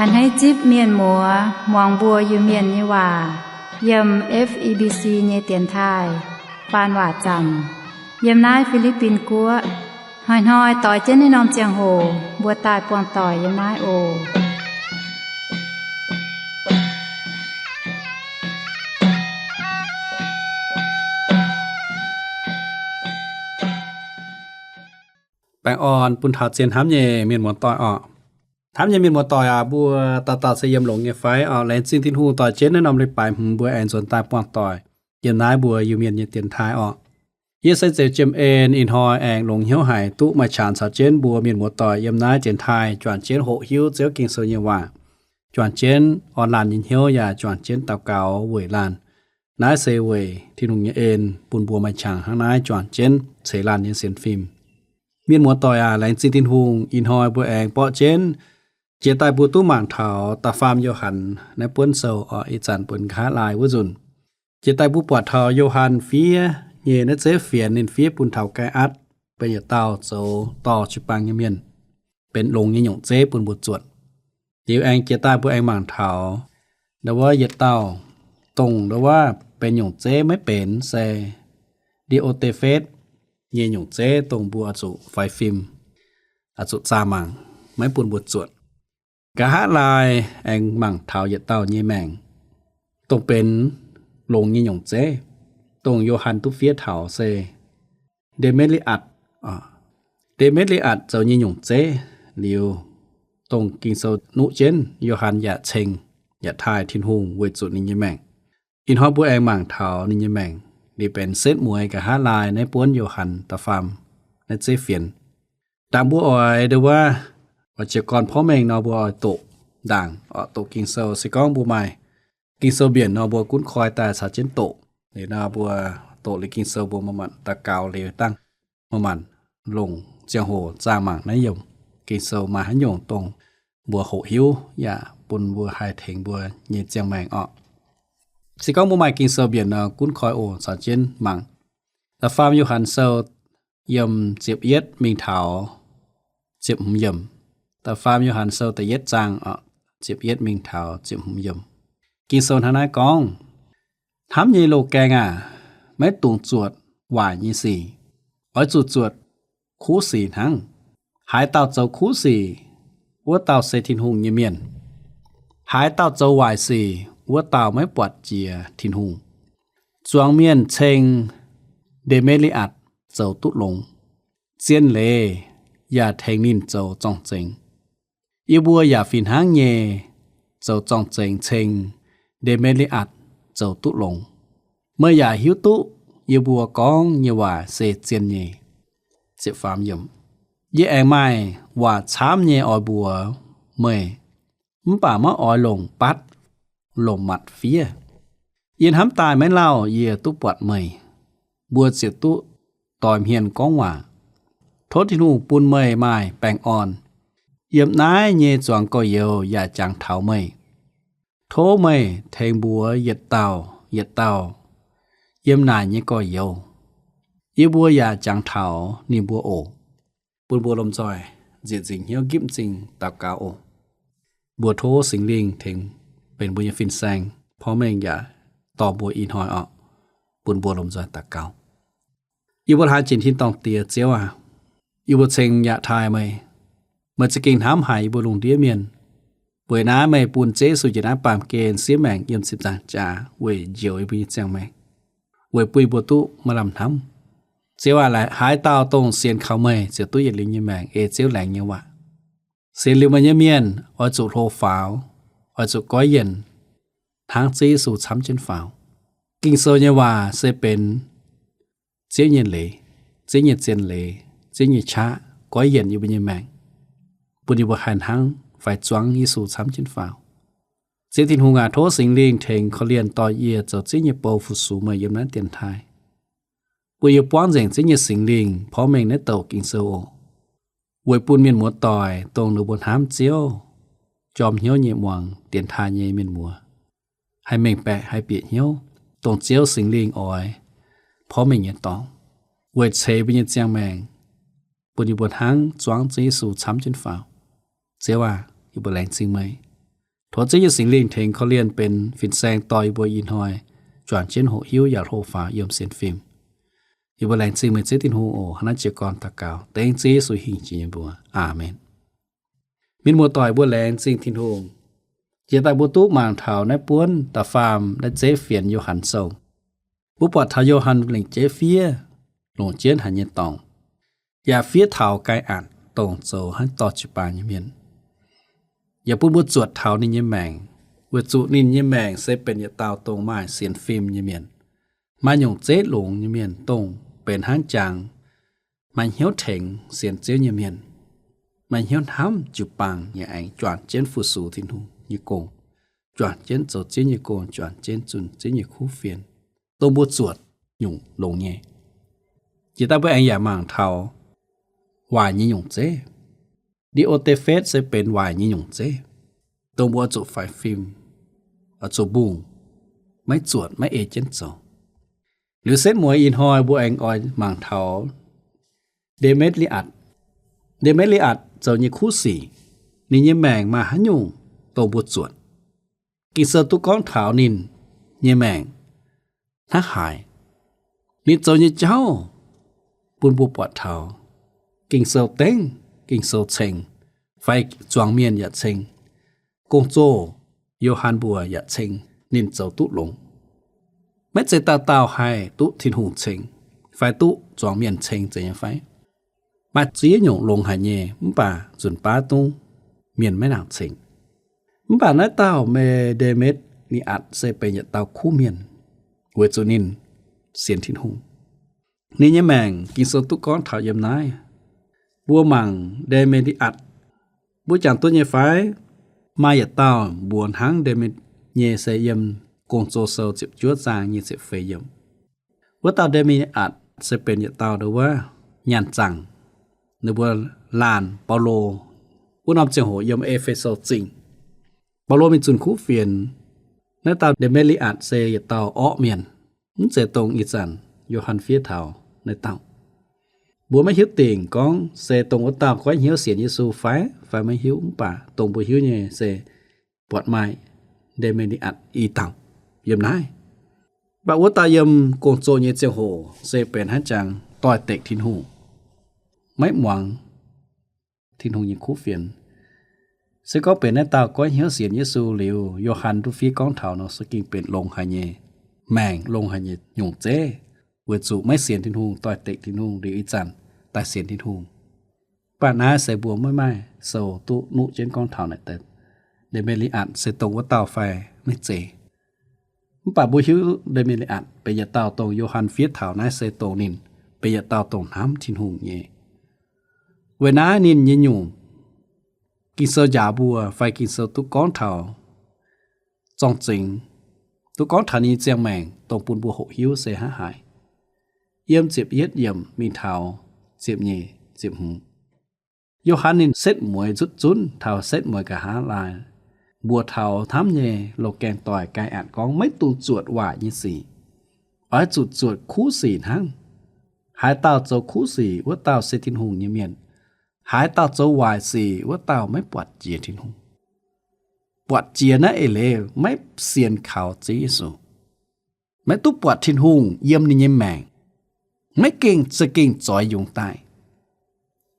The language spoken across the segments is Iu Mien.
Hneiv zipv mienh muoz muangx mbuo Iu-Mienh nyei waac yiem F E B C nyei dienx taaih faan waac zaamc yiem naaiv Fi^li^bin Guoqv. Hnoi-hnoi doix jienv naaiv norm ziangh hoc mbuo daaih buangh doic yiem naaiv oc. Baengh orn bun taux zien hnamv nyei mienh muoz-doic orqc. Hnamv nyei mienh muoz-doic aac, mbuo dauh dauh se yiem longx nyei fai orqc? Laengz zingh Tin-Hungh, doix jienv naaiv norm leiz-baaix hmz mbuo aengx nzuonx daaih buangh doic yiem naaiv mbuo Iu-Mienh nyei dienx taaih orqc. Yie se Zeuz Jiem En, ih hnoi aengx longx hnyouv haic duqv maaih qangx caux jienv mbuo mienh muoz-doic yiem naaiv dienx taaih juangc jienv hoqc hiuv Ziouv Ging-Sou nyei waac, juangc jienv orn laanh nyei hnyouv yaac juangc jienv daux gaux weic laanh. Naaiv se weic Tin-Hungh nyei en bun mbuo maaih qangx hnangv naaiv juangc jienv ceix laanh nyei sienx fim. Mienh muoz-doic aac, laengz zingh Tin-Hungh, ih hnoi mbuo aengx borqv jienv jiex daaih mbuo duqv mangc taux da'faam Yo^han naaiv buonv sou orqc, ih zanc mbuo nqa'haav laai wuov nzunc. Jiex daaih mbuo buatc taux Yo^han fiev nyei naaiv zeiv fienx, ninh fiev bun taux Gaai^atc, benx yietc dauh zoux dorh jiu-baang nyei mienh, benx longx nyei nyungc zeiv bun mbuo zuotc. Liuz aengx jiex daaih mbuo aengx mangc taux ndau wuov yietc dauh, dongh ndau wuov benx nyungc zeiv maiv benx se Ndi^o^de^fetv nyei nyungc zeiv, dongh mbuo oix zuqc faix fim, oix zuqc zaah mangc, maiv bun mbuo zuotc. Nqa'haav laai aengx mangc taux yietc dauh nyei maengc, dongh benx longx nyei nyungc zeiv, dongh Yo^han duqv fiev taux se Nde^metv^li^atc. Nde^metv^li^atc zoux nyei nyungc zeiv liuz, dongh Ging-Sou nuqv jienv, Yo^han yaac ceng yaac taaih Tin-Hungh weic zuqc ninh nyei maengc. Ih hnoi mbuo aengx mangc taux ninh nyei maengc, liuz benx setv mueiz nqa'haav laai naaiv buonv Yo^han da'faam naaiv zeiv fienx. Ndaangc mbuo oix ndau wuov, oix jiez gorn porv mengh nor, mbuo oix doqc ndaangc, oix doqc Ging-Sou. Se gorngv mbuo maaih Ging-Sou mbienc nor, mbuo gunv koi daaih caux jienv doqc. Liuz nor mbuo doqc liuz Ging-Sou, mbuo manc-manc daux gaux liuz dangh manc-manc longc ziangh hoc zaah mangc naaiv yiemc Ging-Sou maaih haaix nyungc dongh mbuo hoqc hiuv yaac bun mbuo haih tengx mbuo nyei ziangh maengc orqc. Se gorngv mbuo maaih Ging-Sou mbienc nor, gunv koi oc, caux jienv mangc. Da'faam Yo^han Sou yiem ziepc yietv mingh taux ziepc hmz yiemc. Da'faam Yo^han Sou da'yietv zaang, ziepc yietv mingh taux ziepc hmz yiemc. Ging-Sou hnangv naaiv gorngv, Hnamv nyei loz-gaeng aac, maiv dungx zuotc waaic nyei sic. Oix zuqc zuotc kuv sic hnangv. Haaix dauh zoux kuv sic, wuov dauh se Tin-Hungh nyei mienh. Haaix dauh zoux waaic sic, wuov dauh maiv buatc jiex Tin-Hungh. Zuangx mienh ceng Nde^metv^li^atc zoux duqv longx. Zien Leiz yaac tengx ninh zoux zorng-zengx. Yie mbuo yaac fih hnangv nyei zoux zorng-zengx ceng Nde^metv^li^atc zoux duqv longx. Meih yaac hiuv duqv yie mbuo gorngv nyei waac se zien nyei. Yie aengx maaih waac camv nyei oix mbuox meih, mv baac maiv oix longc batv longc matc fiev. Yie hnamv daaih maiv lauh yie duqv buatc meih. Mbuo ziouc duqv doix hmien gorngv waac. Tov Tin-Hungh bun meih maaih baengh orn. Yiem naaiv nyei zuangx gorx-youz yaac jangx taux meih. Tov meih tengx mbuox yietc dauh yietc dauh yiem naaic nyei gorx-youz. Yie mbuo yaac jangx taux ninh mbuo oc. Bun mbuo lomh nzoih nzieqc nzingc hnyouv nqipv m'zing daux gaux oc. Mbuo tov Singx Lingh tengx benx mbuo nyei fin-saeng, porv mengh yaac dorh mbuo ih hnoi orqc. Bun mbuo lomh nzoih daux gaux. Yie mbuo hlaax jiex tin-dorngh Diex Ziouv aac, yie mbuo ceng yaac taaih meih. Meih za'gengh hnamv haic yie mbuo lungh ndiev mienh. Weic naaiv meih bun Ziouv Yesu njiec naaiv baamh gen siev maengc yiem ziepc nzaangc jaax weic njoux yie mbuo nyei ziangh maengc, weic bun yie mbuo duqv maaih lamh hnamv. Ziouv aac, haaix dauh dongh sienx kaux meih ziouc duqv yietc liuz nyei maengc, ei Ziouv laengz nyei waac. Sienx liuz meih nyei mienh oix zuqc hlo faaux, oix zuqc goiv yienc hnangv Ziouv Yesu camv jienv faaux. Ging-Sou nyei waac se benx Ziouv nyei leiz, Ziouv nyei zien leiz, Ziouv nyei qaqv goiv yienc yie mbuo nyei maengc, bun yie mbuo haih hnangv fai zuangv Yesu camv jienv faaux. Ziouv Tin-Hungh aac, tov Singx Lingh tengx korv-lienh dorh yie zoux Ziouv nyei bou fu-sux meih yiem naaiv dienx taaih. Bun yie buangv nzengc Ziouv nyei Singx Lingh porv mengh naaiv douc Ging-Sou oc, weic bun mienh muoz-doic dongh ninh mbuo hnamv Ziouv, jorm hnyouv nyei muangx dienx taaih nyei mienh muoz haih mengh baeqc, haih bieqc hnyouv dongh Ziouv Singx Lingh oix porv mengh nyei dorngx, weic ceix mbuo nyei ziangh maengc, bun yie mbuo hnangv zuangv Ziouv Yesu camv jienv faaux. Ziouv aac, yie mbuo laengz zingh meih. Tov Ziouv nyei Singx Lingh tengx korv-lienh benx fin-saeng dorh yie mbuo ih hnoi juangc jienv hoqc hiuv yaac hlo faaux yiem sienx fim. Yie mbuo laengz zingh meih Ziouv Tin-Hungh oc. Hnangv naaiv jiez gorn daux gaux dengv Ziouv Yesu hingh jiex nyei mbuox. Aamen. Mienh muoz-doic mbuo, laengz zingh Tin-Hungh. Jiex daaih mbuo duqv mangc taux naaiv buonv da'faam naaiv zeiv fienx Yo^han Sou. Mbuo buatc taux Yo^han lengc jeiv fiev longc jienv haaix nyei dorngx, yaac fiev taux Kai^an, dongh zoux haaix dorh jiu-baang nyei mienh, yaac bun mbuo zuotc taux ninh nyei maengc, weic zuqc ninh nyei maengc se benx yietc dauh dongh maaih sienx fim nyei mienh, maaih nyungc zeiv longx nyei mienh, dongh benx hnangv jangx maaih hnyouv tengx sienx Ziouv nyei mienh, maaih hnyouv hnamv jiu-baang nyei aengx juangc jienv fu-sux Tin-Hungh nyei gong, juangc jienv zoux Ziouv nyei gong, juangc jienv zunh Ziouv nyei kuv fienx, dongh mbuo zuotc nyungc longx nyei. Jiex daaih mbuo aengx yaac mangc taux waaic nyei nyungc zeiv. Ndi^o^de^fetv se benx waaic nyei nyungc zeiv, dongh mbuo oix zuqc faix fim, oix zuqc mbungh, maiv zuotc, maiv ei jienv zoux. Liuz setv mueiz ih hnoi mbuo aengx oix mangc taux Nde^metv^li^atc. Nde^metv^li^atc zoux nyei kuv sic, ninh nyei maengc maaih haaix nyungc dongh mbuo zuotc? Ging-Sou duqv gorngv taux ninh nyei maengc hnangv haaix. Ninh zoux nyei jauv bun mbuo buatc taux Ging-Sou dengv, Ging-Sou ceng, fai zuangx mienh yaac ceng, Gong-Zoh Yo^han mbuox yaac ceng ninh zoux duqv longx. Maiv zeiz dauh dauh haih duqv Tin-Hungh ceng fai duqv zuangx mienh ceng zeiz nyei fai? Maaih ziex nyungc longx haic nyei, mv baac nzunc baav dongh mienh maiv nangc ceng. Mv baac naaiv dauh Nde^metv^li^atc se benx yietc dauh kuv mienh, weic zuqc ninh sienx Tin-Hungh. Ninh nyei maengc Ging-Sou duqv gorngv taux yiem naaiv. Mbuo mangc Nde^metv^li^atc, mbuo jangx duqv nyei fai? Maaih yietc dauh mbuox hnangv Nde^metv^li^atc nyei se yiem Gong-Zoh Sou ziepc juov zaang nyic ziepc feix yiemc. Wuov dauh Nde^metv^li^atc se benx yietc dauh ndo wuov nyaanh zaangc, ninh mbuo laanh Baulo wuov norm ziangh hoc yiem E^fe^so Zingh. Baulo mingh zunh kuv fienx, naaiv dauh Nde^metv^li^atc se yietc dauh orqv mienh, mv zeiz dongh ih zanc Yo^han fiev taux naaiv dauh. Mbuo maiv hiuv dingc gorngv se dongh wuov dauh goiv hnyouv sienx Yesu fai, fai maiv hiuv, mv baac dongh mbuo hiuv nyei se buatc maaih Nde^metv^li^atc i dauh yiem naaiv. Mv baac wuov dauh yiem Gong-Zoh nyei ziangh hoc se benx hnangv jangx doix-dekc Tin-Hungh, maiv muangx Tin-Hungh nyei kuv fienx. Se gorngv benx naaiv dauh goiv hnyouv sienx Yesu liuz, Yo^han duqv fiev gorngv taux nor, se gengh benx longx haic nyei maengc, longx haic nyei nyungc zeiv, weic zuqc maiv sienx Tin-Hungh, doix-dekc Tin-Hungh, liuz ih zanc daaih sienx Tin-Hungh. Mv baac naaiv se mbuo maiv maaih sou duqv nuqv jienv gorngv taux naaic deix. Nde^metv^li^atc se dongh wuov dauh fai maiv zeiz. Mv baac mbuo hiuv Nde^metv^li^atc benx yietc dauh dongh Yo^han fiev taux naaiv se dongh ninh benx yietc dauh dongh hnamv Tin-Hungh nyei. Weic naaiv ninh nyei nyungc, Ging-Sou njaaux mbuo fai Ging-Sou duqv gorngv taux zorng-zengx, duqv gorngv taux ninh nyei ziangh maengc dongh bun mbuo hoqc hiuv se hnangv haaix. Yiem ziepc yietv yiemc mingh taux ziepc nyeic, ziepc hmz. Yo^han ninh setv mueiz zutv zunv taux setv mueiz nqa'haav laai, mbuox taux hnamv nyei loz-gaeng doic Gaai^atc gorngv, maiv dungx zuotc waaic nyei sic. Oix zuqc zuotc kuv sic hnangv. Haaix dauh zoux kuv sic, wuov dauh se Tin-Hungh nyei mienh. Haaix dauh zoux waaic sic, wuov dauh maiv buatc jiex Tin-Hungh. Buatc jiex naaiv eix leiz maiv sienx kaux Ziouv Yesu, maiv duqv buatc Tin-Hungh yiem ninh nyei maengc, maiv gengh za'gengh zoix yungz daaih.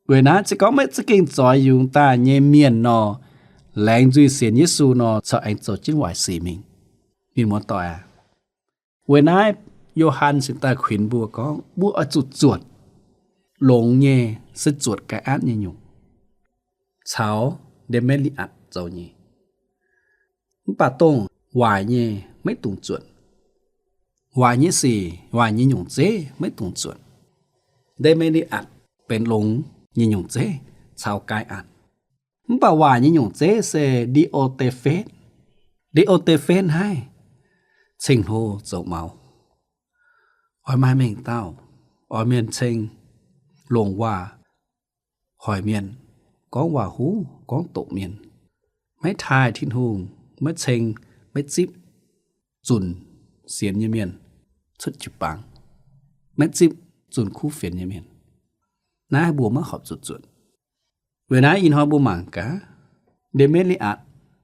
Weic naaiv se gorngv maiv za'gengh zoix yungz daaih nyei mienh nor, laengz nzuih sienx Yesu nor, corc aengx zoux jienv waaic sic mingh. Mienh muoz-doic aac, weic naaiv Yo^han cingx daaih kuinx mbuo gorngv mbuo oix zuqc zuotc longx nyei, se zuotc Gaai^atc nyei nyungc caux Nde^metv^li^atc zoux nyei. Mv baac dongh waaic nyei maiv dungx zuotc. Waaic nyei sic, waaic nyei nyungc zeiv maiv dungx zuotc. Nde^metv^li^atc benx longx nyei nyungc zeiv caux Gaai^atc. Mv baac waaic nyei nyungc zeiv se Ndi^o^de^fetv. Ndi^o^de^fetv naaiv ceng-hlo zoux maux, oix maaih mengh dauh, oix mienh ceng, longc waac hoic mienh, gorngv waac-huv, gorngv doqc mienh, maiv taaih Tin-Hungh, maiv ceng, maiv zipv zunc sienx nyei mienh cuotv jiu-baang, maiv zipv zunc kuv fienx nyei mienh. Naaiv mbuo maiv horpc zuqc zuotc. Weic naaiv ih hnoi mbuo mangc gaax, Nde^metv^li^atc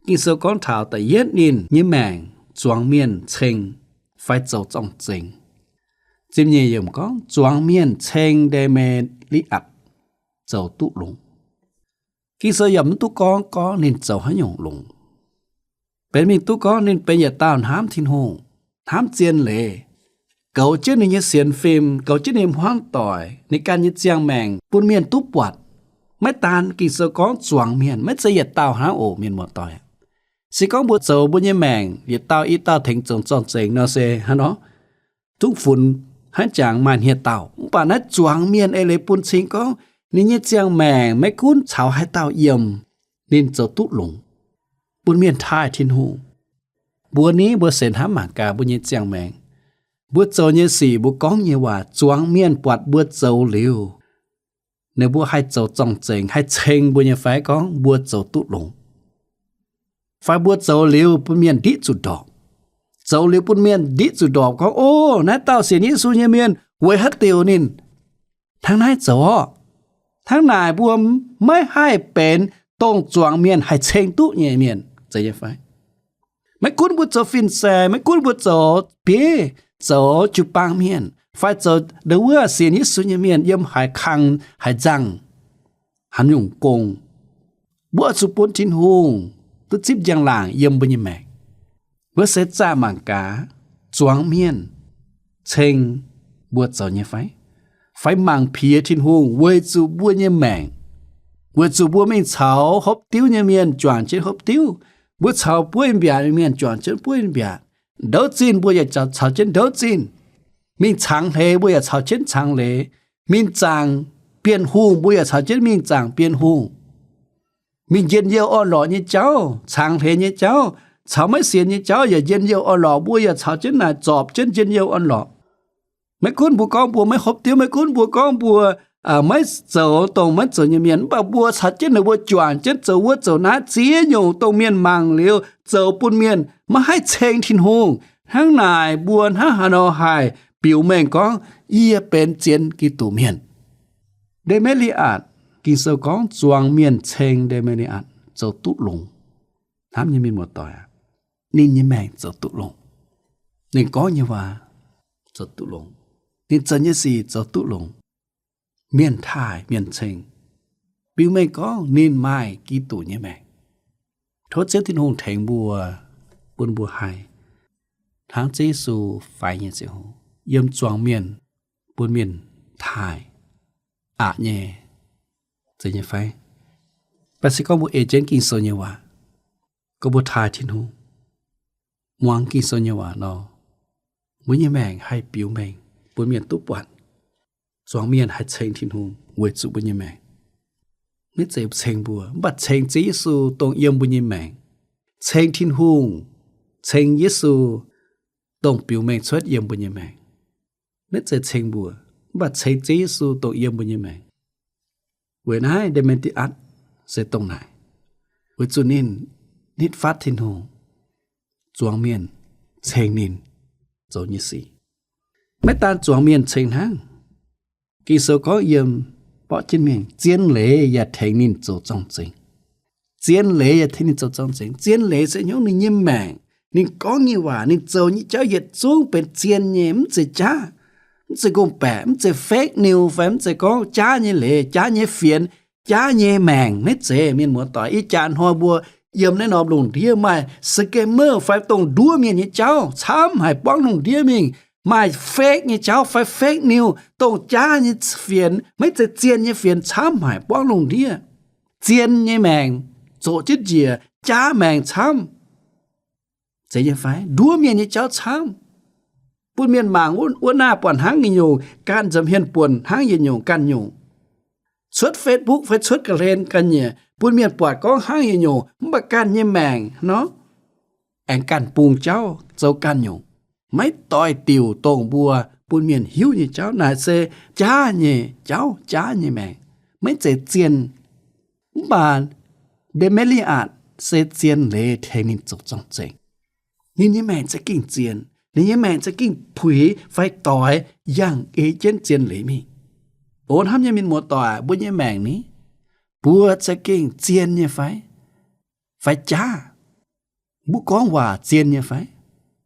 Ging-Sou gorngv taux da'yietv ninh nyei maengc zuangx mienh ceng fai zoux zorng-zengx. Ziepc nyeic yiemc gorngv zuangx mienh ceng Nde^me^li^atc zoux duqv longx. Ging-Sou yaac mv duqv gorngv, gorngv ninh zoux haaix nyungc longx. Benx mingh duqv gorngv ninh benx yietc dauh hnamv Tin-Hungh, hnamv zien leiz, goux jienv ninh nyei sienx fim, goux jienv ninh hmuangv doic, ninh ganh nyei ziangh maengc bun mienh duqv buatc. Maiv daan Ging-Sou gorngv zuangx mienh, maiv zeiz yietc dauh hnangv oc, mienh muoz-doic. Se gorngv mbuo zoux mbuo nyei maengc yietc dauh i dauh tengx zoux zorng-zengx nor se hnangv nor, zungv funx haaix jangx maaih hniev-daauh. Mv baac naaiv zuangx mienh eix leiz bun cing gorngv ninh nyei ziangh maengc maiv gunv caux haaix dauh yiem, ninh zoux duqv longx, bun mienh taaih Tin-Hungh. Mbuo ni, mbuo se hnamv mangc gaax mbuo nyei ziangh maengc. Mbuo zoux nyei sic, mbuo gorngv nyei waac zuangx mienh buatc mbuo zoux liuz, ninh mbuo haih zoux zorng-zengx, haih ceng mbuo nyei fai gorngv mbuo zoux duqv longx? Fai mbuo zoux liuz bun mienh ndiqv zuqc ndorpc? Zoux liuz bun mienh ndiqv zuqc ndorpc gorngv, o, naaiv dauh sienx Yesu nyei mienh weic haaix diuc ninh hnangv naaiv zoux orqc? Hnangv naaic mbuo maiv haih benx dongh zuangx mienh haih ceng duqv nyei mienh, zeiz nyei fai? Maiv gunv mbuo zoux fin-saeng, maiv gunv mbuo zoux bieiv, zoux jiu-baang mienh, fai zoux ndau wuov sienx Yesu nyei mienh yiem haaix kang haaix nzangh, haaix nyungc gong, mbuo oix zuqc bun Tin-Hungh duqv zipv njang-laangc yiem mbuo nyei maengc. Mbuo se zaah mangc gaax, zuangx mienh ceng mbuo zoux nyei fai? Fai mangc piex Tin-Hungh weic zuqc mbuo nyei maengc, weic zuqc mbuo mingh caux hopv diuv nyei mienh juangc jienv hopv diuv, mbuo caux buov in-mbiatc nyei mienh juangc jienv buov in-mbiatc, ndouv zinh mbuo yaac caux jienv ndouv zinh, mingh cangx hleix mbuo yaac caux jienv cangx hleix, mingh zaangc Bienh Hungh mbuo yaac caux jienv mingh zaangc Bienh Hungh. Mingh njien-youh orn-lorqc nyei jauv, cangx hleix nyei jauv, caux maiv sienx nyei jauv yaac njien-youh orn-lorqc, mbuo yaac caux jienv naaic zorpc jienv njien-youh orn-lorqc. Maiv gunv mbuo gorngv mbuo maiv hopv diuv, maiv gunv mbuo gorngv mbuo maiv zoux dongh maiv zoux nyei mienh, mv baac mbuo caux jienv ninh mbuo juangc jienv zoux wuov zoux naaiv, ziex nyungc dongh mienh mangc liuz zoux bun mienh maiv haih ceng Tin-Hungh. Hnangv naaic mbuo hnangv haaix nor haih biux mengh gorngv yie benx zien Giduc mienh? Nde^me^li^atc, Ging-Sou gorngv zuangx mienh ceng Nde^me^li^atc zoux duqv longx. Hnamv nyei mienh muoz-doic aac, ninh nyei maengc zoux duqv longx. Ninh gorngv nyei waac zoux duqv longx. Ninh zoux nyei sic zoux duqv longx. Mienh taaih, mienh ceng, biux mengh gorngv ninh maaih Giduc nyei maengc. Tov Ziouv Tin-Hungh tengx mbuo, bun mbuo haih hnangv Ziouv Yesu faix nyei ziangh hoc yiem zuangx mienh, bun mienh taaih aqc nyei, zeiz nyei fai? Mv baac se gorngv mbuo ei jienv Ging-Sou nyei waac, gorngv mbuo taaih Tin-Hungh, muangx Ging-Sou nyei waac nor, mbuo nyei maengc haih biux mengh bun mienh duqv buatc. Zuangx mienh haih ceng Tin-Hungh weic zuqc mbuo nyei maengc. Maiv zeiz ceng mbuo, mv baac ceng Ziouv Yesu dongh yiem mbuo nyei maengc. Ceng Tin-Hungh, ceng Yesu dongh biux mengh cuotv yiem mbuo nyei maengc. Maiv zeiz ceng mbuo, mv baac ceng Ziouv Yesu dongh yiem mbuo nyei maengc. Weic naaiv Nde^me^li^atc se dongh naaic, weic zuqc ninh nitv fatv Tin-Hungh, zuangx mienh ceng ninh zoux nyei sic. Maiv daan zuangx mienh ceng hnangv. Ging-Sou gorngv yiem borqv jienv mingh, zien leiz yaac tengx ninh zoux zorng-zengx. Zien leiz yaac tengx ninh zoux zorng-zengx. Zien leiz se hnyouv ninh nyei maengc, ninh gorngv nyei waac, ninh zoux nyei jauv yietc zungv benx zien nyei, mv zeiz jaav, mv zeiz gong-baeqc, mv zeiz fake news fai mv zeiz gorngv jaav nyei leiz, jaav nyei fienx, jaav nyei maengc. Maiv zeiz. Mienh muoz-doic, ih jaax hnoi mbuo yiem naaiv norm lungh ndiev maaih scammer fai dongh nduov mienh nyei jauv camv haic, buangv lungh ndiev mingh. Maaih fake nyei jauv fai fake news, dongh jaav nyei fienx, maiv zeiz zien nyei fienx camv haic, buangv lungh ndiev. Zien nyei maengc zoqc jienv njiec, jaav maengc camv. Zeiz nyei fai? Nduov mienh nyei jauv camv, bun mienh mangc wuov, wuov naaiv buatc hnangv nyungc, ganh nza'hmien buonc hnangv yietc nyungc ganh nyungc. Cuotv Facebook fai cuotv ga'hlen ganh nyungc, bun mienh buatc gorngv hnangv yietc nyungc, mv baac ganh nyei maengc nor, aengx ganh bungx jauv zoux ganh nyungc. Maiv doix-diuc dongh mbuo bun mienh hiuv nyei jauv. Naaic se jaav nyei jauv, jaav nyei maengc, maiv zeiz zien. Mv baac Nde^me^li^atc se zien leiz tengx ninh zoux zorng-zengx. Ninh nyei maengc za'gengh zien. Ninh nyei maengc za'gengh puix fai doix yangh ei jienv zien leiz mingh. O hnamv nyei mienh muoz-doic, mbuo nyei maengc ni, mbuo za'gengh zien nyei fai, fai jaav? Mbuo gorngv waac zien nyei fai?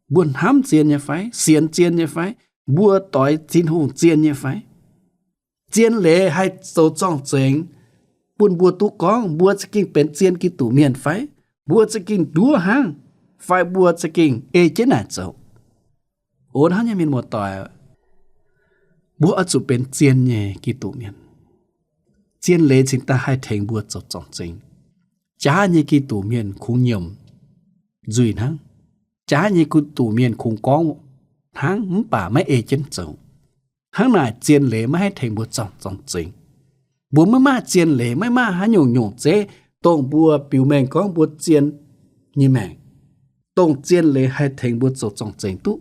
Mbuo hnamv zien nyei fai? Sienx zien nyei fai? Mbuo doix Tin-Hungh zien nyei fai? Zien leiz haih zoux zorng-zengx bun mbuo duqv gorngv mbuo za'gengh benx zien Giduc mienh fai? Mbuo za'gengh nduov hnangv, fai mbuo za'gengh ei jienv naaic zoux? O hnamv nyei mienh muoz-doic, mbuo oix zuqc benx zien nyei Giduc mienh. Zien leiz cingx daaih haih tengx mbuo zoux zorng-zengx. Jaav nyei Giduc mienh kungx nyiemc nzuih hnangv. Jaav nyei Giduc mienh kungx gorngv hnangv mv baac maiv ei jienv zoux. Hnangv naaic zien leiz maiv haih tengx mbuo zoux zorng-zengx. Mbuo maiv maaih zien leiz, maiv maaih haaix nyungc nyungc zeiv, dongh mbuo biux mengh gorngv mbuo zien nyei maengc, dongh zien leiz haih tengx mbuo zoux zorng-zengx duqv.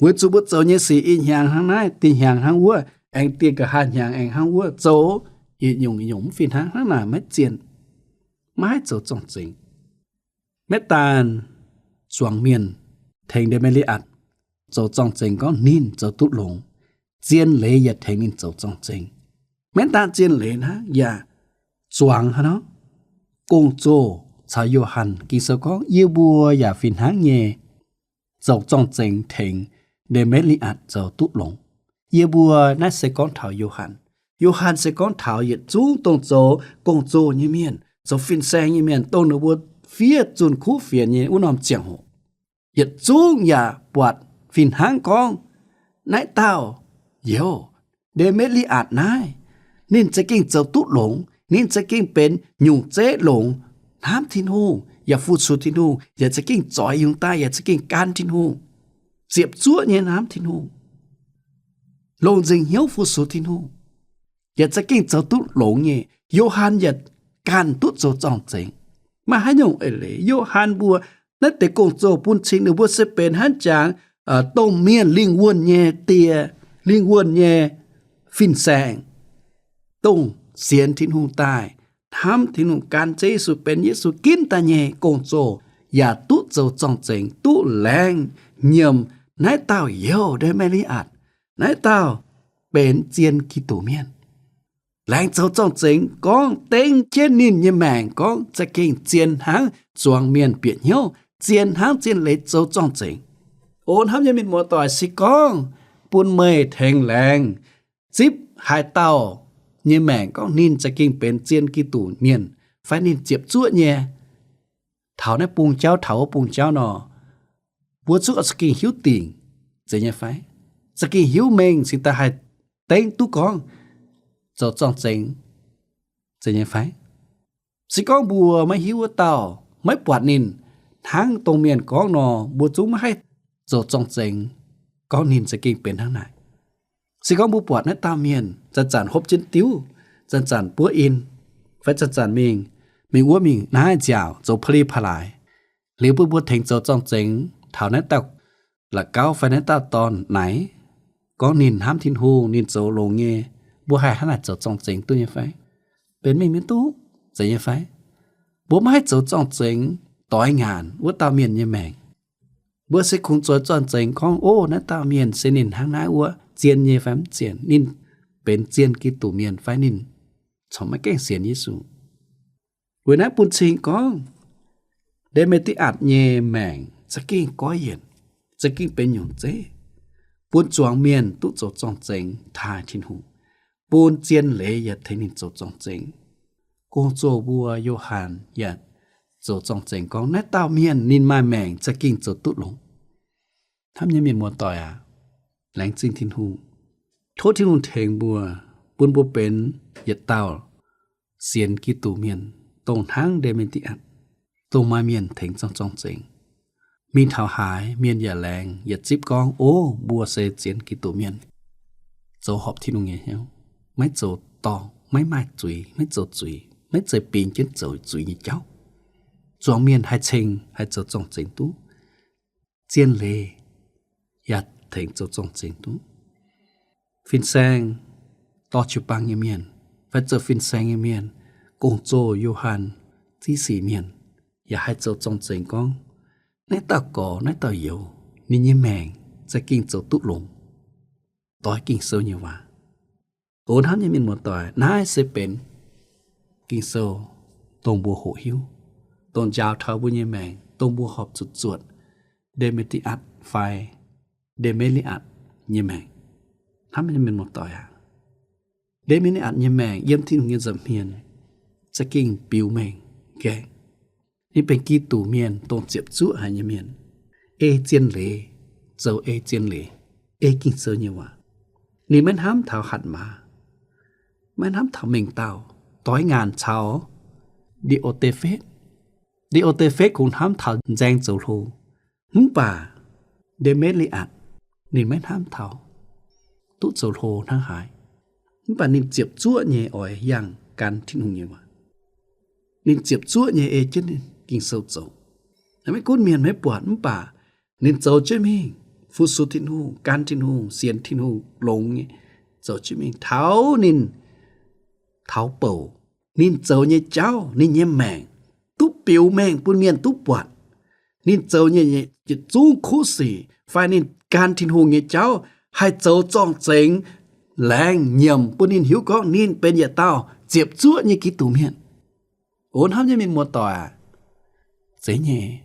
Weic zuqc mbuo zoux nyei sic i hnyangx hnangv naaiv, da'nyeic hnyangx hnangv wuov, aengx da'faam hnyangx aengx hnangv wuov zoux, yietc nyungc yietc nyungc mv fih hnangv, hnangv naaic maiv zien, maiv haih zoux zorng-zengx. Maiv daan zuangx mienh tengx Nde^me^li^atc zoux zorng-zengx gorngv ninh zoux duqv longx, zien leiz yaac tengx ninh zoux zorng-zengx. Maiv daan zien leiz hnangv, yaac zuangx hnangv nor. Gong-zoh caux Yo^han, Ging-Sou gorngv, yie mbuo yaac fih hnangv nyei zoux zorng-zengx tengx Nde^me^li^atc zoux duqv longx. Yie mbuo naaiv se gorngv taux Yo^han. Yo^han se gorngv taux yietc zungv dongh zoux gong-zoh nyei mienh, zoux fin-saeng nyei mienh, dongh ninh mbuo fiev zunh kuv fienx nyei wuov norm ziangh hoc. Yietc zungv yaac buatc fih hnangv gorngv, naaiv dauh youz, Nde^me^li^atc naaiv, ninh za'gengh zoux duqv longx, ninh za'gengh benx nyungc zeiv longx, hnamv Tin-Hungh, yaac fu-sux Tin-Hungh, yaac za'gengh zoix yungz daaih, yaac za'gengh gan Tin-Hungh, ziepc zuoqv nyei hnamv Tin-Hungh, longc nzengc hnyouv fu-sux Tin-Hungh, yaac za'gengh zoux duqv longx nyei. Yo^han yaac ganh duqv zoux zorng-zengx. Maaih haaix nyungc eix leiz Yo^han mbuo naaiv deix gong-zoh bun cing ninh mbuo se benx hnangv jangx, dongh mienh lingh wuonh nyei die, lingh wuonh nyei fin-saeng, dongh sienx Tin-Hungh daaih, hnamv Tin-Hungh, gan Ziouv Yesu, benx Yesu ginv daaih nyei gong-zoh, yaac duqv zoux zorng-zengx, duqv laengz nyiemc naaiv dauh youz, Nde^me^li^atc, naaiv dauh benx zien Giduc mienh. Laengz zoux zorng-zengx gorngv dengv jienv ninh nyei maengc gorngv za'gengh zien hnangv zuangx mienh bieqc hnyouv, zien hnangv zien leiz zoux zorng-zengx. O hnamv nyei mienh muoz-doic, se gorngv bun meih tengx laengz zipv haaix dauh nyei maengc gorngv ninh za'gengh benx zien Giduc mienh fai ninh ziepc zuoqv nyei, taux naaiv bung jauv taux wuov bung jauv nor, mbuo zungv oix za'gengh hiuv dingc zeiz nyei fai? Za'gengh hiuv mengh cingx daaih haih dengv duqv gorngv zoux zorng-zengx zeiz nyei fai? Se gorngv mbuo maiv hiuv wuov dauh, maiv buatc ninh hnangv dongh mienh gorngv nor, mbuo zungv maiv haih zoux zorng-zengx gorngv ninh za'gengh benx hnangv naaic. Se gorngv mbuo buatc naaiv dauh mienh zanc-zanc hopv jienv diuv, zanc-zanc buov in, fai zanc-zanc mingh, mingh wuov mingh naaiv nziaauc zoux pa'li pa'laaix, liuz bun mbuo tengx zoux zorng-zengx taux naaiv dauh la'gauv fai naaiv dauh dorn naaic, gorngv ninh hnamv Tin-Hungh, ninh zoux longx nyei, mbuo haih hnangv naaic zoux zorng-zengx duqv nyei fai? Benx mingh maiv duqv zeiz nyei fai? Mbuo maiv haih zoux zorng-zengx doix ngaanc wuov dauh mienh nyei maengc. Mbuo se kungx zoux zorng-zengx gorngv, o, naaiv dauh mienh se ninh hnangv naaiv wuov, zien nyei fai mv zien, ninh benx zien Giduc mienh fai ninh corc maiv gaengh sienx Yesu. Weic naaiv bun cing gorngv, Nde^me^li^atc nyei maengc za'gengh goiv yienc, za'gengh benx nyungc zeiv, bun zuangx mienh duqv zoux zorng-zengx taaih Tin-Hungh, bun zien leiz yaac tengx ninh zoux zorng-zengx. Gong-zoh mbuo Yo^han yaac zoux zorng-zengx gorngv naaiv dauh mienh ninh maaih maengc za'gengh zoux duqv longx. Hnamv nyei mienh muoz-doic aac, laengz zingh Tin-Hungh. Tov Tin-Hungh tengx mbuo, bun mbuo benx yietc dauh sienx Giduc mienh, dongh hnangv Nde^me^li^atc, dongh maaih mienh tengx zorng-zorng zengx. Mingh taux haaix, mienh yaac laengz, yaac zipv gorngv, o, mbuo se sienx Giduc mienh, zoux horpc Tin-Hungh nyei hnyouv, maiv zoux dorngc, maiv maaih zuiz, maiv zoux zuiz, maiv zeiz bingx jienv zoux zuiz nyei jauv. Zuangx mienh haih ceng, haih zoux zorng-zengx duqv. Zien leiz yaac tengx zoux zorng-zengx duqv. Fin-saeng, dorh jiu-baang nyei mienh, fai zoux fin-saeng nyei mienh, gong-zoh Yo^han, ziqv sic mienh, yaac haih zoux zorng-zengx gorngv, naaiv dauh gorx, naaiv dauh youz, ninh nyei maengc za'gengh zoux duqv longx, doix Ging-Sou nyei waac. O hnamv nyei mienh muoz-doic, naaiv se benx Ging-Sou dongh mbuo hoqc hiuv, dongh njaaux taux mbuo nyei maengc, dongh mbuo horpc zuqc zuotc Nde^me^li^atc fai Nde^me^li^atc nyei maengc. Hnamv nyei mienh muoz-doic aac, Nde^me^li^atc nyei maengc yiem Tin-Hungh nyei nza'hmien za'gengh biux mengh nqaengc. Ninh benx Giduc Mienh, dongh ziepc zuoqv haic nyei mienh, ei zien leiz, zoux ei zien leiz, ei Ging-Sou nyei waac. Ninh maiv hnamv taux hatc maaz, maiv hnamv taux mengh dauh, doix ngaanc caux Ndi^o^te^fetv. Ndi^o^te^fetv kungx hnamv taux nzaeng zoux hlo, mv baac Nde^me^li^atc ninh maiv hnamv taux duqv zoux hlo hnangv haaix. Mv baac ninh ziepc zuoqv nyei oix yangh gan Tin-Hungh nyei waac. Ninh ziepc zuoqv nyei ei jienv Ging-Sou zoux. Maiv gunv mienh maiv buatc, mv baac ninh zoux jienv mingh fu-sux Tin-Hungh, gan Tin-Hungh, sienx Tin-Hungh longx nyei, zoux jienv mingh taux ninh taux bouc. Ninh zoux nyei jauv, ninh nyei maengc duqv biux mengh bun mienh duqv buatc. Ninh zoux nyei yietc zungv kuv sic fai ninh gan Tin-Hungh nyei jauv haih zoux zorng-zengx, laengz nyiemc bun ninh hiuv gorngv ninh benx yietc dauh ziepc zuoqv nyei Giduc Mienh. O hnamv nyei mienh muoz-doic aac, zeiz nyei,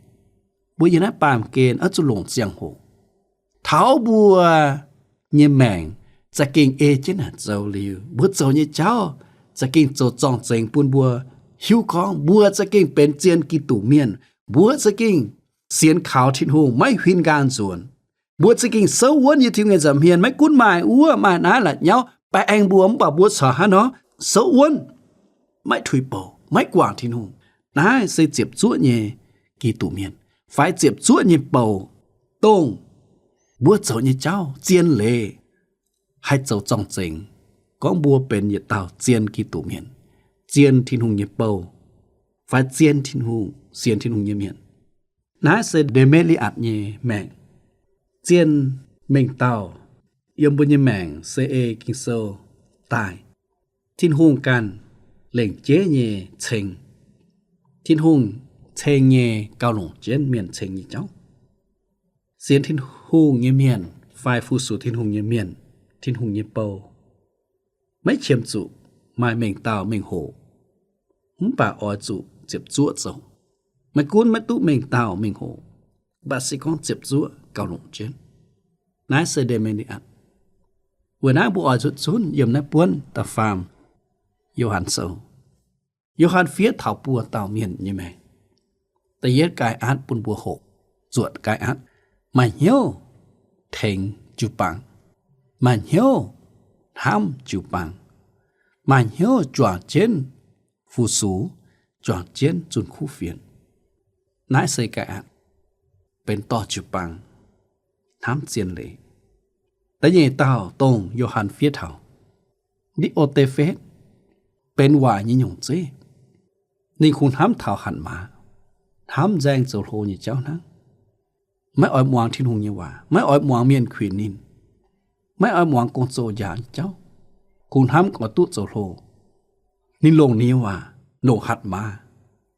mbuo yiem naaiv baamh gen oix zuqc longc ziangh hoc taux mbuo nyei maengc za'gengh ei jienv naaic zoux liuz, mbuo zoux nyei jauv za'gengh zoux zorng-zengx bun mbuo hiuv gorngv mbuo za'gengh benx zien Giduc Mienh, mbuo za'gengh sienx kaux Tin-Hungh, maiv huin nqaang nzuonx. Mbuo za'gengh souv wuonv yiem Tin-Hungh nyei nza'hmien, maiv gunv maaih wuov maaih naaiv la'nyauv baengh mbuo, mv baac mbuo corc hnangv nor souv wuonv, maiv tuix bouc, maiv guangc Tin-Hungh. Naaiv se ziepc zuoqv nyei Giduc Mienh fai ziepc zuoqv nyei bouc, dongh mbuo zoux nyei jauv zien leiz haih zoux zorng-zengx gorngv mbuo benx yietc dauh zien Giduc Mienh, zien Tin-Hungh nyei bou, fai zien Tin-Hungh, sienx Tin-Hungh nyei mienh. Naaiv se Nde^me^li^atc nyei maengc. Zien mengh dauh yiem mbuo nyei maengc se ei Ging-Sou daaih. Tin-Hungh ganh lengc jeiv nyei ceng. Tin-Hungh ceng nyei gauh longc jienv mienh ceng nyei jauv. Sienx Tin-Hungh nyei mienh fai fu-sux Tin-Hungh nyei mienh, Tin-Hungh nyei bou, maiv qiemx zuqc maaih mengh dauh mengh hoc, mv baac oix zuqc ziepc zuoqv zoux. Maiv gunv maiv duqv mengh dauh mengh hoc, mv baac se gorngv ziepc zuoqv gauh longc jienv. Naaiv se Nde^me^li^atc. Weic naaiv mbuo oix zuqc zunv yiem naaiv buonv da'faam Yo^han Sou. Yo^han fiev taux buo dauh mienh nyei maengc. Da'yietv Gaai^atc bun mbuo hoqc, zuotc Gaai^atc. Maaih hnyouv tengx jiu-baang, maaih hnyouv hnamv jiu-baang, maaih hnyouv juangc jienv fu-sux, juangc jienv zunh kuv fienx. Naaiv se Gaai^atc, benx dorh jiu-baang, hnamv zien leiz. Da'nyeic dauh dongh Yo^han fiev taux, Ndi^o^te^fetv, benx waaic nyei nyungc zeiv. Ninh kungx hnamv taux hatc maaz, hnamv nzaeng zoux hlo nyei jauv hnangv. Maiv oix muangx Tin-Hungh nyei waac, maiv oix muangx mienh kuinx ninh, maiv oix muangx gong-zoh njaaux nyei jauv, kungx hnamv oix duqv zoux hlo. Ninh longc ninh nyei waac, longc hatc maaz,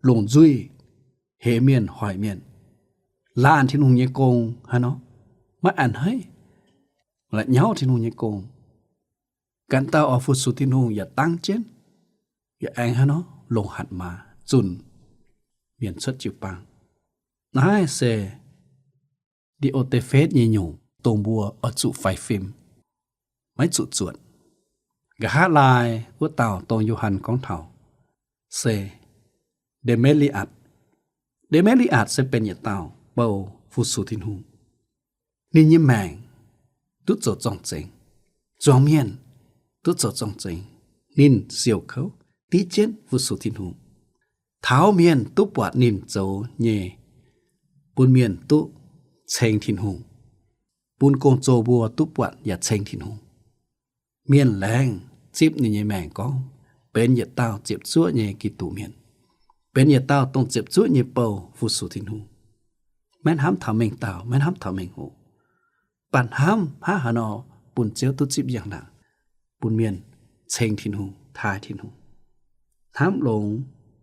longc nzuih, heix mienh hoic mienh, laanh Tin-Hungh nyei gong hnangv nor, maiv a'hneiv, la'nyauv Tin-Hungh nyei gong. Ganh dauh oix fu-sux Tin-Hungh yaac dangv jienv, yaac aengx hnangv nor longc hatc maaz zunh mienh cuotv jiu-baang. Naaiv se Ndi^o^te^fetv nyei nyungc, dongh mbuo oix zuqc faix fim, maiv zuqc zuotc. Nqa'haav laai wuov dauh dongh Yo^han gorngv taux se Nde^me^li^atc. Nde^me^li^atc se benx yietc dauh bou fu-sux Tin-Hungh. Ninh nyei maengc duqv zoux zorng-zengx, zuangx mienh duqv zoux zorng-zengx. Ninh siouc kouv div jienv fu-sux Tin-Hungh, taux mienh duqv buatc ninh zoux nyei, bun mienh duqv ceng Tin-Hungh, bun gong-zoh mbuo duqv buatc yaac ceng Tin-Hungh. Mienh laengz zipv ninh nyei maengc gorngv benx yietc dauh ziepc zuoqv nyei Giduc Mienh, benx yietc dauh dongh ziepc zuoqv nyei bou fu-sux Tin-Hungh. Maiv hnamv taux mengh dauh, maiv hnamv taux mengh hoc, mv baac hnamv hnangv haaix nor bun Ziouv duqv zipv yangh laangc, bun mienh ceng Tin-Hungh, taaih Tin-Hungh, hnamv longx,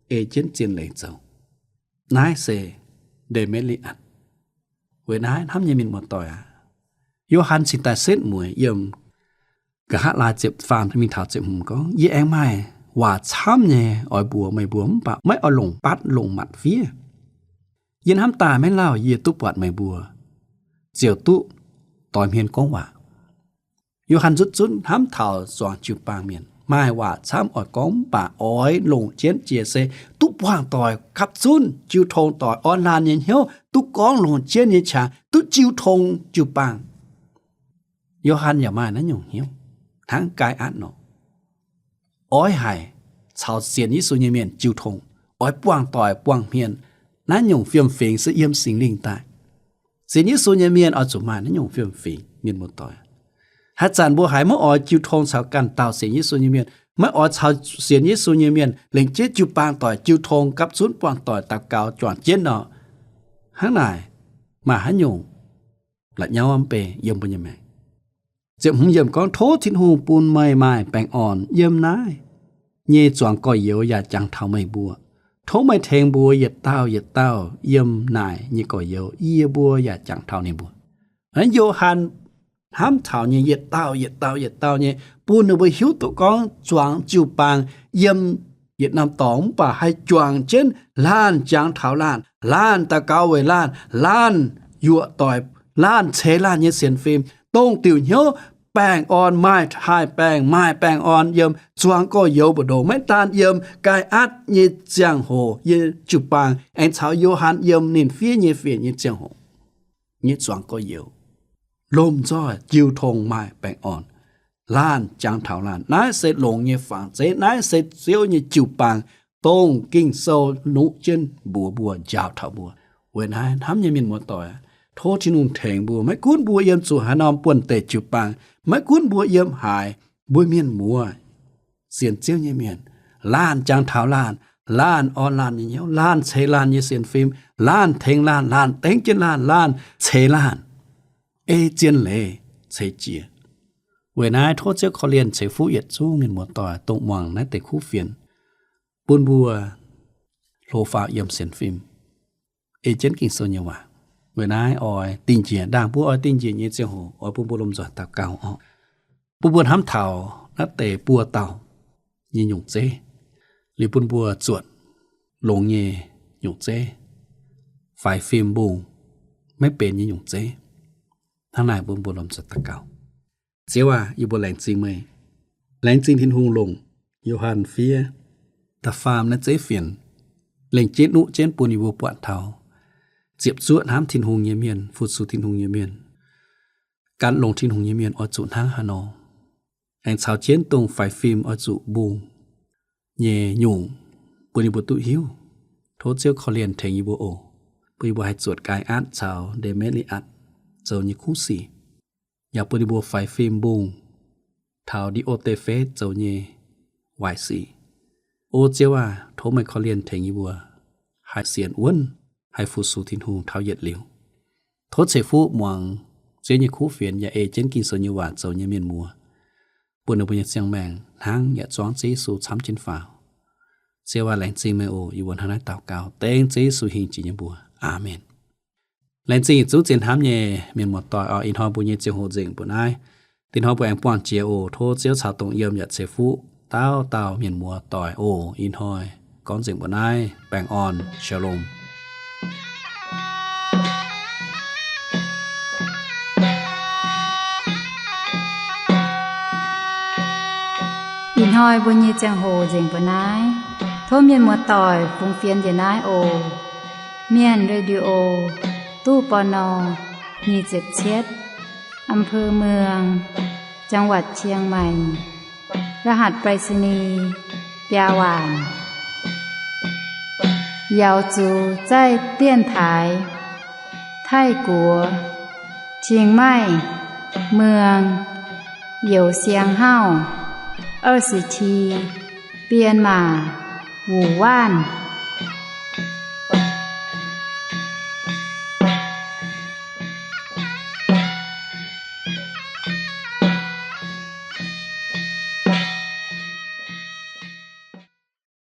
ei jienv zien leiz zoux. Naaiv se Nde^me^li^atc. Weic naaiv hnamv nyei mienh muoz-doic aac, Yo^han cingx daaih setv mueiz yiem nqa'haav laai ziepc faam mingh taux ziepc hmz gorngv, yie aengx maaih waac camv nyei oix mbuox meih mbuo, mv baac maiv oix longc batv longc matc fiev. Yie hnamv daaih maiv lauh yie duqv buatc meih mbuo ziouc duqv doix hmien gorngv waac. Yo^han nzutv zunv hnamv taux zuangx jiu-baang mienh, maaih waac camv oix gorngv mv baac oix longc jienv jiex se duqv buangh doic gapv zunv jiu tong doic orn laanh nyei hnyouv, duqv gorngv longc jienv nyei qangx duqv jiu tong jiu-baang. Yo^han yaac maaih naaiv nyungc hnyouv hnangv Gaai^atc nor. Oix haic caux sienx Yesu nyei mienh jiu tong, oix buangh doic buangh hmien. Naaiv nyungc fiem-fingx se yiem Singx Lingh daaih. Sienx Yesu nyei mienh oix zuqc maaih naaiv nyungc fiem-fingx, mienh muoz-doic. Haaix zanc mbuo haiz maiv oix jiu tong caux ganh dauh sienx Yesu nyei mienh, maiv oix caux sienx Yesu nyei mienh lengc jeiv jiu-baang doic jiu tong gapv zunv buangh doic daux gaux juangc jienv nor, hnangv naaic maaih haaix nyungc la'nyauv mv bei yiem mbuo nyei maengc. Ziepc hmz yiemc gorngv, tov Tin-Hungh bun meih maaih baengh orn yiem naaiv nyei zuangx gorx-youz yaac jangx taux meih mbuo. Tov meih tengx mbuo yietc dauh yietc dauh yiem naaic nyei gorx-youz, yie mbuo yaac jangx taux ninh mbuo. Naaiv Yo^han hnamv taux nyei yietc dauh yietc dauh yietc dauh nyei, bun ninh mbuo hiuv duqv gorngv zuangx jiu-baang yiem yietc norm dorngx mv baac haih juangc jienv laanh jangx taux laanh, laanh daux gaux weic laanh, laanh yuoqc doic, laanh ceix laanh nyei sienx fim, dongh diuc hnyouv baengh orn, maaih haih baengh, maaih baengh orn yiem zuangx gorx-youz mbu'ndongx, maiv daan yiem Gaai^atc nyei ziangh hoc nyei jiu-baang aengx caux Yo^han yiem ninh fiev nyei fienx nyei ziangh hoc nyei zuangx gorx-youz. Lomh nzoih jiu tong maaih baengh orn. Laanh jangx taux laanh. Naaiv se longx nyei fangx zeiv. Naaiv se Ziouv nyei jiu-baang, dongh Ging-Sou nuqv jienv mbuox mbuo, njaaux taux mbuo. Weic naaiv hnamv nyei mienh muoz-doic, tov Tin-Hungh tengx mbuo. Maiv gunv mbuo yiem zuqc haaix norm buonv-deic jiu-baang, maiv gunv mbuo yiem haaix, mbuo mienh muoz, sienx Ziouv nyei mienh, laanh jangx taux laanh, laanh orn laanh nyei hnyouv, laanh ceix laanh nyei sienx fim, laanh tengx laanh, laanh dengv jienv laanh, laanh ceix laanh, ei zien leiz ceix jiez. Weic naaiv tov Ziouv korv-lienh ceix fuqv yietc zungv mienh muoz-doic dongh muangx naaiv deix kuv fienx, bun mbuo hlo faaux yiem sienx fim, ei jienv Ging-Sou nyei waac. Weic naaiv oix dingh njiec, ndaangc mbuo oix dingh njiec nyei ziangh hoc, oix bun mbuo lomh nzoih daux gaux orqc. Bun mbuo hnamv taux naaiv deix buo dauh nyei nyungc zeiv, liuz bun mbuo zuotc longx nyei nyungc zeiv, faix fim mbungh maiv benx nyei nyungc zeiv. Hnangv naaic bun mbuo lomh nzoih daux gaux. Ziouv aac, yie mbuo laengz zingh meih. Laengz zingh Tin-Hungh longc Yo^han fiev da'faam naaiv zeiv fienx, lengc jeiv nuqv jienv bun yie mbuo buatc taux ziepc zuoqv hnamv Tin-Hungh nyei mienh, fu-sux Tin-Hungh nyei mienh, gan longx Tin-Hungh nyei mienh oix zuqc hnangv haaix nor, aengx caux jienv dongh faix fim oix zuqc mbungh nyei nyungc bun yie mbuo duqv hiuv. Tov Ziouv korv-lienh tengx yie mbuo oc. Bun yie mbuo haih zuotc Gaai^atc caux Nde^metv^li^atc zoux nyei kuv sic, yaac bun yie mbuo faix fim mbungh taux Ndi^o^de^fetv zoux nyei waaic sic. O Ziouv aac, tov meih korv-lienh tengx yie mbuo haih sienx wuonv, haih fu-sux Tin-Hungh taux yietc liuz. Tov ceix fuqv muangx Ziouv nyei kuv fienx yaac ei jienv Ging-Sou nyei waac zoux nyei mienh muoz, bun ninh mbuo nyei ziangh maengc hnangv yaac zuangv Ziouv Yesu camv jienv faaux. Ziouv aac, laengz zingh meih oc. Yie mbuo hnangv naaiv daux gaux dengv Ziouv Yesu hingh jiex nyei mbuox. Aamen. Laengz zingh yietc zungv zien hnamv nyei mienh muoz-doic oc. Ih hnoi mbuo nyei ziangh hoc nzengc mbuo naaiv. Dinh hnoi mbuo aengx buangh jiex oc. Tov Ziouv caux dongh yiem yaac ceix fuqv dauh dauh mienh muoz-doic oc. Ih hnoi gorngv nzengc mbuo naaiv. Baengh orn. Shalom. Ih hnoi mbuo nyei ziangh hoc nzengc mbuo naaiv. Tov mienh muoz-doic fungx fienx njiec naaiv oc. Mienh Radio, ตู้ ปณ. nyic ziepc cietv, อำเภอเมือง จังหวัดเชียงใหม่ รหัสไปรษณีย์ biaa waanc. 瑶族在电台 Taiv-Guoqv, Chiang Mai, เมือง Youz Siang Hauv, 二十七, 编码 Wuv Waanv.